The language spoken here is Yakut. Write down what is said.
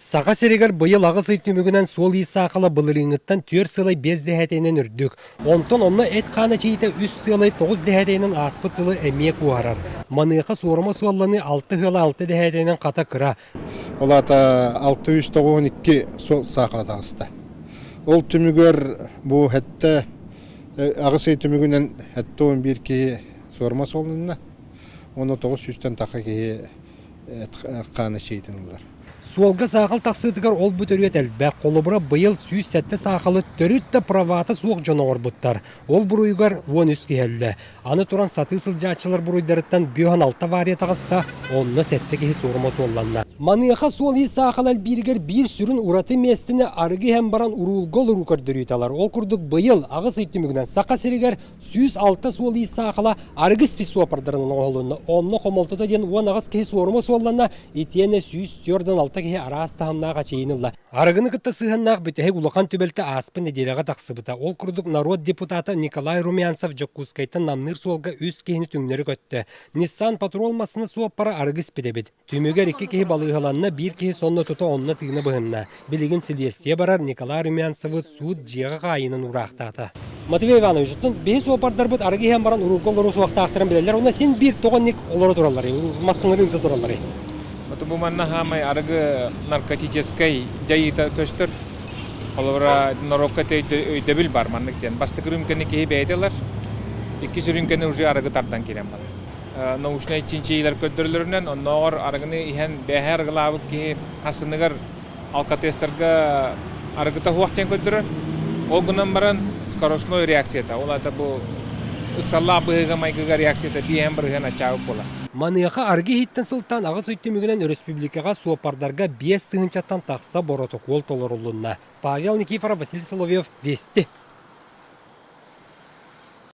Саха сиригэр быйыл аҕыс ый түмүгүнэн суол-иис саахала былырыыҥҥыттан түөрт сылай биэс дэһээтинэн үрдүк. Онтон онно эт-хаан эчийиитэ үс сыалай тоҕус дэһээтинэн ааспыт сылы эмиэ куоһарар. Маныаха суорума суолланыы алта ыала алта дэһээтинэн хата кыра. Ол аата 692 суол саахала таҕыста. Ол түмүгэр бу сэттэ аҕыс ый түмүгүнэн 71 киһи суорума суолланна. Уонна 900-тэн тахса киһи хаан эчийиитин ылар. Суолга саахал тахсыытыгар ол-бу төрүөт элбэх. Холобура, быйыл 107 саахалы төрүт да правата суох дьон оҥорбуттар. Ол буруйугар 13 киһи өллө. Аны туран сатыы сылдьааччылар буруйдарыттан 56 авария таҕыста, онно сэттэ киһи суорума суолланна. Маныаха суол-иис саахала элбииригэр биир сүрүн ураты миэстэни арыгы иһэн баран уруулга олоруу көрдөрүүтэ ылар. Ол курдук быйыл аҕыс ый түмүгүнэн Саха сиригэр 106 суол-иис саахала арыгы испит суоппардарынан оҥоһулунна. Онно хомолтото диэн 18 киһи суорума суолланна, итиэннэ 146 киһи араас таһымнаах эчэйиини ылла. Арыгыны кытта сыһыаннаах бүтэһик улахан түбэлтэ ааспыт нэдиэлэҕэ тахсыбыта. Ол курдук норуот депутата Николай Румянцев Дьокуускайтан Намныыр суолга үс киһини түҥнэри көттө. Nissan Patrol массыына суоппара арыгы испит эбит. Түмүгэр икки киһи балыыһаланна, биир киһи сонно тута онно тыына быһынна. Билигин силиэстийэ барар Николай Румянцевы суут дьиэҕэ хаайыынан уураахтаата. Матвей Иванович, оттон биһи суоппардарбыт арыгы иһэн баран уруулга олоруо суохтаахтарын билэллэр. Уонна син биир тоҕо инник олоро туралларый, массыыналары ыыта туралларый? Вот бу манна хаамай арыгы наркотическай дьайыыта көстөр. Холобура, норуокка өйдөбүл бар маннык диэн. Бастакы рюмканы киһи бэйэтэ ылар, иккис рюмканы уже арыгы тардан киирэн барар. Научнай чинчийиилэр көрдөрөлөрүнэн, оннооҕор арыгыны иһэн бээһэ арыгылаабыт киһи хасыныгар алкотестерга арыгыта суох диэн көрдөрөр. Ол гынан баран скоростной реакцията, ол аата бу ыксаллаах быһыыга-майгыга реакцията биэһэн бырыһыан аччаабыт буолар. Маныаха арыгы иһиттэн сылтаан аҕыс ый түмүгүнэн өрөспүүбүлүкэҕэ суоппардарга 5 тыһыынчаттан тахса боротокуол толоруллунна. Павел Никифоров, Василий Соловьев, Вести.